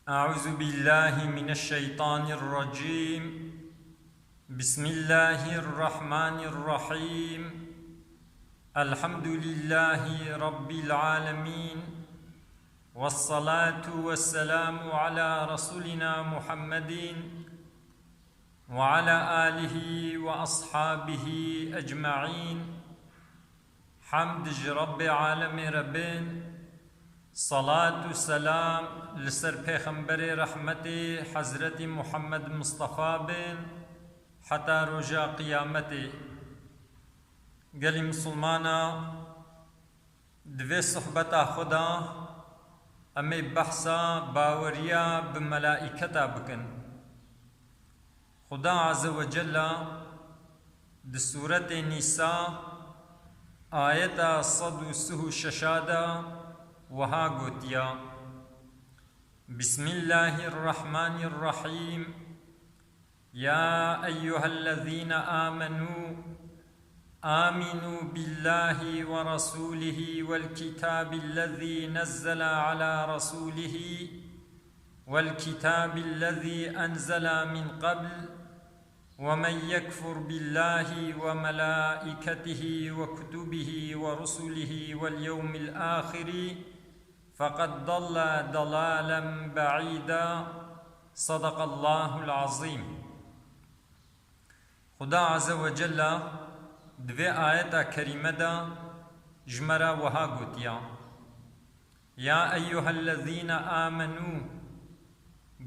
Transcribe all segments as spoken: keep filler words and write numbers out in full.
أعوذ بالله من الشيطان الرجيم. بسم الله الرحمن الرحيم. الحمد لله رب العالمين. والصلاة والسلام على رسولنا محمد وعلى آله وأصحابه أجمعين. Hemd ji Rebbê alemê re bên, salat û selam li ser Pêxemberê rehmetê Hezretî Muhammed Mistefa bên, heta roja qiyametê. Gelî misilmana, di vê sohbeta xwe de em ê behsa baweriya bi melaîketa bikin. Xuda Azze ve Cella di Sûretê Nîsa ayeta sed û sih û şeş de wiha gotiya, Bismillahirrahmanirrahîm. يا أيها الذين آمنوا آمنوا بالله ورسوله والكتاب الذي نزل على رسوله والكتاب الذي أنزل من قبل، ومن يكفر بالله وملائكته وكتبه ورسله واليوم الآخر فقد ضل ضلالا بعيدا. صدق الله العظيم. Xuda Azze ve Cella di vê ayeta kerîme de ji me re wiha gotiya, Ya eyyuhellezîne amenû,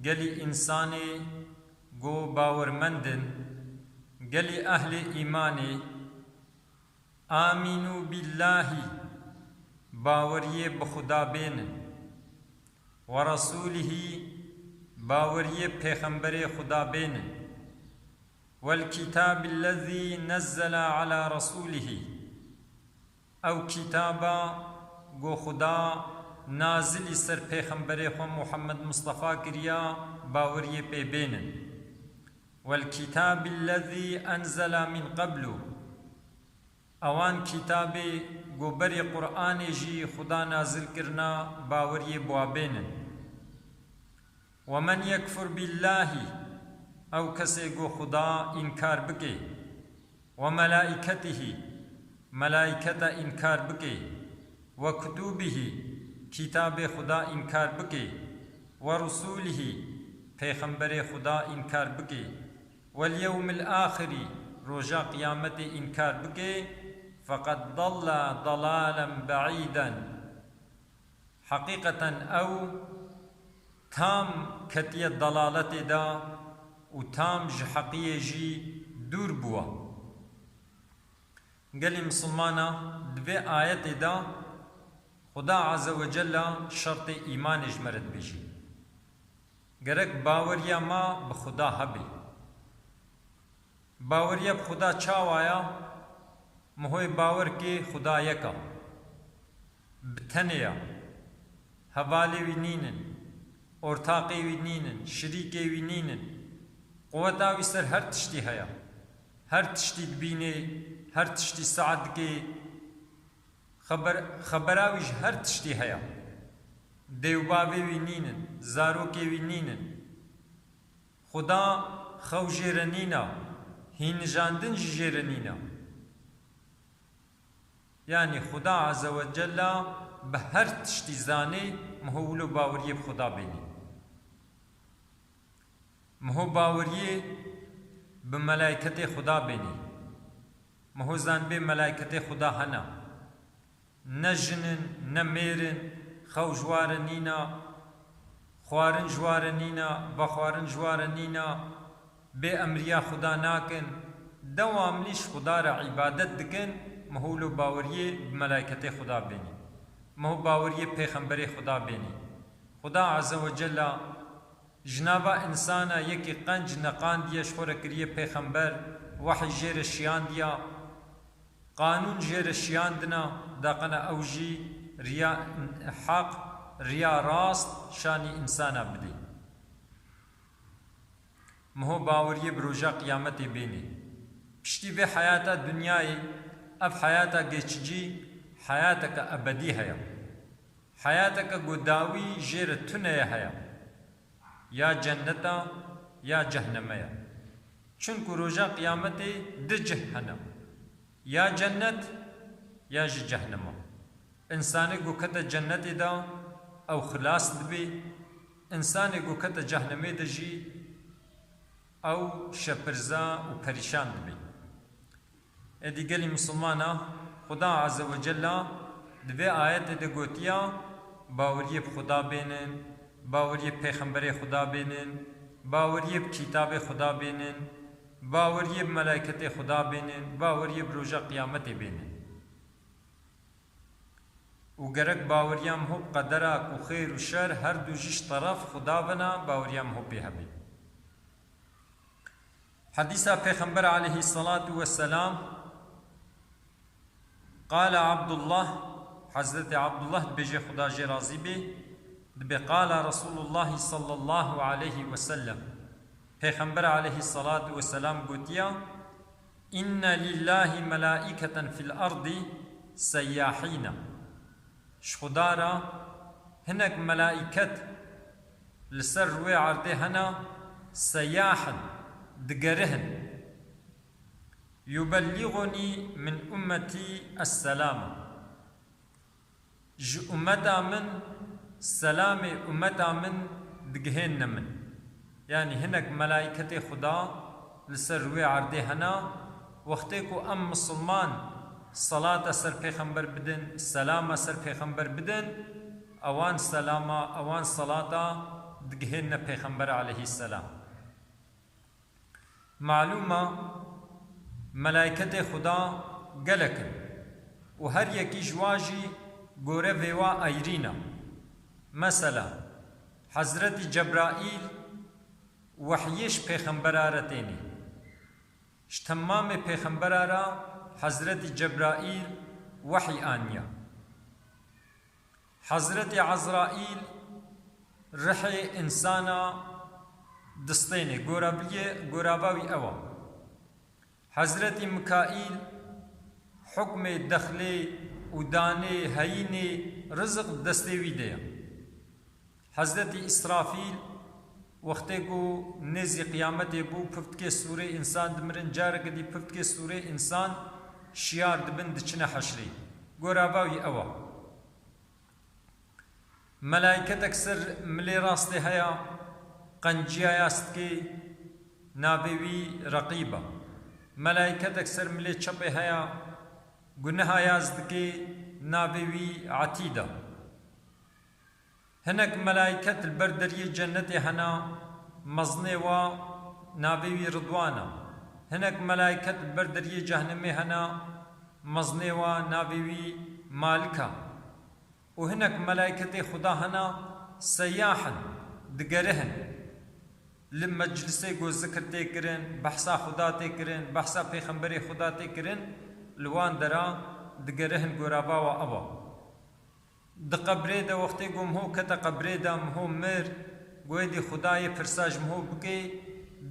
gelî însanê ku bawermend in, gelî ehlê îmanê, Amînû billahî, baweriyê bi Xuda bênin. We resûlihî, baweriyê pêxemberê Xuda bênin. Wel kitâbillezî nezzela ala resûlihî, ew kitaba ku Xuda nazilî ser pêxemberê xwe Muhammed Mistefa kiriya, baweriyê pê bênin. Wel kitâbillezî enzela min qeblu, Ewan kitabê ku berî Qur'anê jî Xuda nazil kirina, baweriyê bi wa bênin. Ve men yekfur billahî, ew kesê ku Xuda înkar bike, ve melaîketihî, melaîketa înkar bike, ve kutubihî, kitabê Xuda înkar bike, ve rusûlihî, pêxemberê Xuda înkar bike, Wel yewmil axirî, roja qiyametê înkar bike, feqed dalla dalalen beîden. Heqîqeten ew tam ketiye dalaletê de û tam ji heqiyê jî dûr bûwa. Gelî misilmana, di vê ayetê de Xuda Azze ve Cella şertê îmanê ji me re dibêjî. Gerek baweriya me bi Xuda hebe. Baweriya bi Xuda çawa ya? Mihoyê bawer kê Xuda yek a. Bi tenê ya. Hevalê wî nînin. Ortaqê wî nînin. Şirîkê wî nînin. Quweta wî ser her tiştî heye. Her tiştî dibînê, her tiştî seh dikê. Xeber-, xebera wî ji her tiştî heye. Dê û bavê wî nînin, zarokê wî nînin. Xuda xew jê re nîna, hînijandin jî jê re nîna. Yanî Xuda Azze ve Cella bi her tiştî zanê, miho wilo baweriyê bi Xuda bênî. Miho baweriyê bi melayketê Xuda bênî. Miho zanibê melayketê Xuda hene. Ne jin in, ne mêr in, xew ji wa re nîna, xwarin ji wa re nîna, vexwarin ji wa re nîna, bê emriya Xuda nakin, dewamlî ji Xuda re îbadet dikin, miho wilo baweriyê bi melayketê Xuda bênî. Miho baweriyê pêxemberê Xuda bênî. Xuda Azze ve Cella ji nava însana yekî qenc neqandiye, ji xwe re kiriye pêxember, wehî jê re şiyandiya, qanûn jê re şiyandina, daqena ew jî riya heq, riya rast şanî însana bidê. Miho baweriyê bi roja qiyametê bênê. Piştî vê heyata dinyayê, ev heyata geçicî, heyateke ebedî heye. Heyateke ku dawî jê re tune ye heye. Ya cenneta ya cehneme ye. Çunku roja qiyametê di cih hene. Ya cennet ya jî cehnema. Însanê ku kete cennetê de ew xilas dibê, însanê ku kete cehnemê de jî ew şepirza û perîşan dibê. Êdî gelî misilmana, Xuda Azze ve Cella di vê ayetê de gotiya, baweriyê bi Xuda bênin, baweriyê bi pêxemberê Xuda bênin, baweriyê bi kitabê Xuda bênin, baweriyê bi melayketê Xuda bênin, baweriyê bi roja qiyametê bênin. Û gerek baweriya miho bi qedera ku xêr û şer her du ji ji teref Xuda ve ne, baweriya miho pê hebe. Hedîsa Pêxember aleyhissalatu vesselam, qala Abdullah, Hezretî Abdullah dibêje, Xuda jê razî bê, dibê, qala Resulullah sallallahu aleyhi ve sellem, Pêxember aleyhissalatu vesselam gotiya, inne lillahi melaiketen fil ardi seyyahîne. Ji Xuda re hinek melaiket li ser rûyê erdê hene, seyah in, digerihin. Yubelligunî min ummetî esselama. Ji ummeta min, selamê ummeta min digihênine min. Yanî hinek melayketê Xuda li ser rûyê erdê hene, wextê ku em misilman selata ser pêxember bidin, selama ser pêxember bidin, ewan selama, ewan selata digihênine pêxember aleyhisselam. Malûm e, melayketê Xuda gelek in û her yekî ji wan jî gorevê wa ayrîn e. Mesela, Hezretî Cebraîl wehyê ji pêxembera re tênê. Ji temamê pêxembera re Hezretî Cebraîl wehy aniye. Hezretî Ezraîl rihê însana distênê, goraviyê, gorava wî ew e. Hezretî Mikaîl hukmê dexlê û danê, heyînê, riziq di destê wî de ye. Hezretî Îsrafîl wextê ku nêzî qiyametê bû, pif dike sûrê însan dimirin, careke dî pif dike sûrê însan şiyar dibin, diçine heşrê. Gorava wî ew e. Melayketek ser milê rastê heye, qenciya yaz dike, navê wî Reqîb e. Melayketek ser milê çepê heye, guneha yaz dike, navê wî Etîd e. Hinek melayket li ber deriyê cennetê hene, mezinê wa navê wî Ridwan e. Hinek melayket li ber deriyê cehnemê hene, mezinê wa navê wî Malik e. Û hinek melayketê Xuda hene, seyah in, digerihin. Li meclisê ku zikir tê kirin, behsa Xuda tê kirin, behsa pêxemberê Xuda tê kirin, li wan dera digerihin, gorava wa ev e. Di qebrê de wextê ku miho kete qebrê de, miho mir, ku êdî Xuda yê pirsa ji miho bike,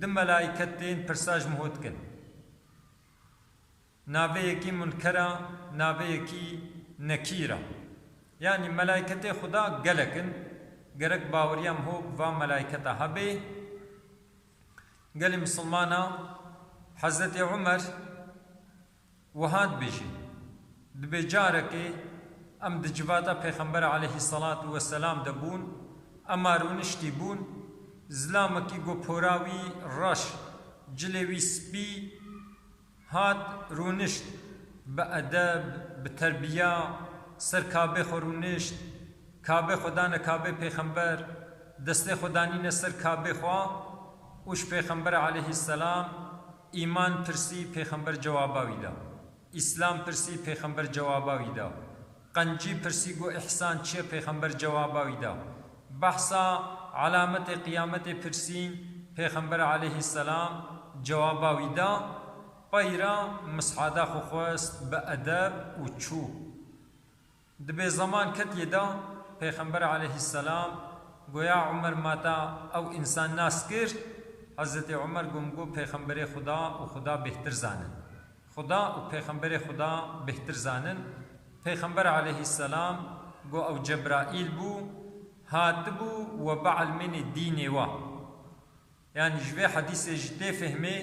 du melayket tên pirsa ji miho dikin. Navê yekî Munker e, navê yekî Nekîr e. Yanî melayketê Xuda gelek in, gerek baweriya miho bi van melayketa hebe. Gelî misilmana, Hezretî Umer wiha dibêje, dibê carekê em di civata Pêxember aleyhisselatu vesselam de bûn, ema rûniştî bûn, zilamekî ku pora wî reş, cilê wî spî, hat rûnişt, bi edeb, bi terbiya, ser kabê xwe rûnişt, kabê xwe dane kabê pêxember, destê xwe danîne ser kabê xwe û ji pêxember aleyhisselam îman pirsî, pêxember cewaba wî da. Îslam pirsî, pêxember cewaba wî da. Qencî pirsî, got, îhsan çi ye? Pêxember cewaba wî da. Behsa alametê qiyametê pirsîn, pêxember aleyhisselam cewaba wî da. Peyra mishada xwe xwest, bi edeb û çû. Dibê zeman ketiye da, pêxember aleyhisselam goya Umer mata ew însan nas kir, Hezretî Umer got, min got, pêxemberê Xuda û Xuda bêhtir zanin. Xuda û pêxemberê Xuda bêhtir zanin. Pêxember aleyhisselam got, ew Cebraîl bû, hatibû we bielmînê dînê we. Yanî ji vê hedîsê jî tê fehmê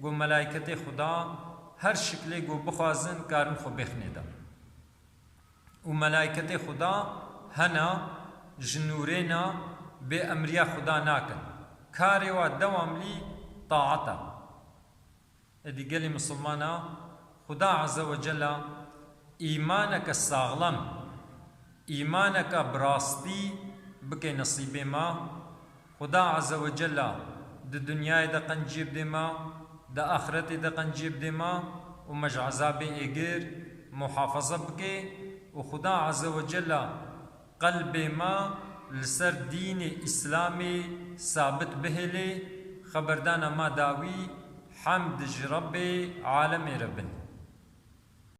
ku melayketê Xuda her şiklê ku bixwazin karin xwe bêxinê de. Û melayketê Xuda hena ji nûrêna bê emriya Xuda nakin. Karê wa dewamlî taet e. Êdî gelî misilmana, Xuda Azze ve Cella îmaneke saxlem, îmaneke bi rastî bike nesîbê me. Xuda Azze ve Cella di dinyayê de qenciyê bidê me, di axiretê de qenciyê bidê me û me ji ezabê êgir muhafaza bike û Xuda Azze ve Cella qelbê me li ser dînê Îslamê sabit bihêlê, xeberdana me dawî, hemd ji Rebbê alemê re bin.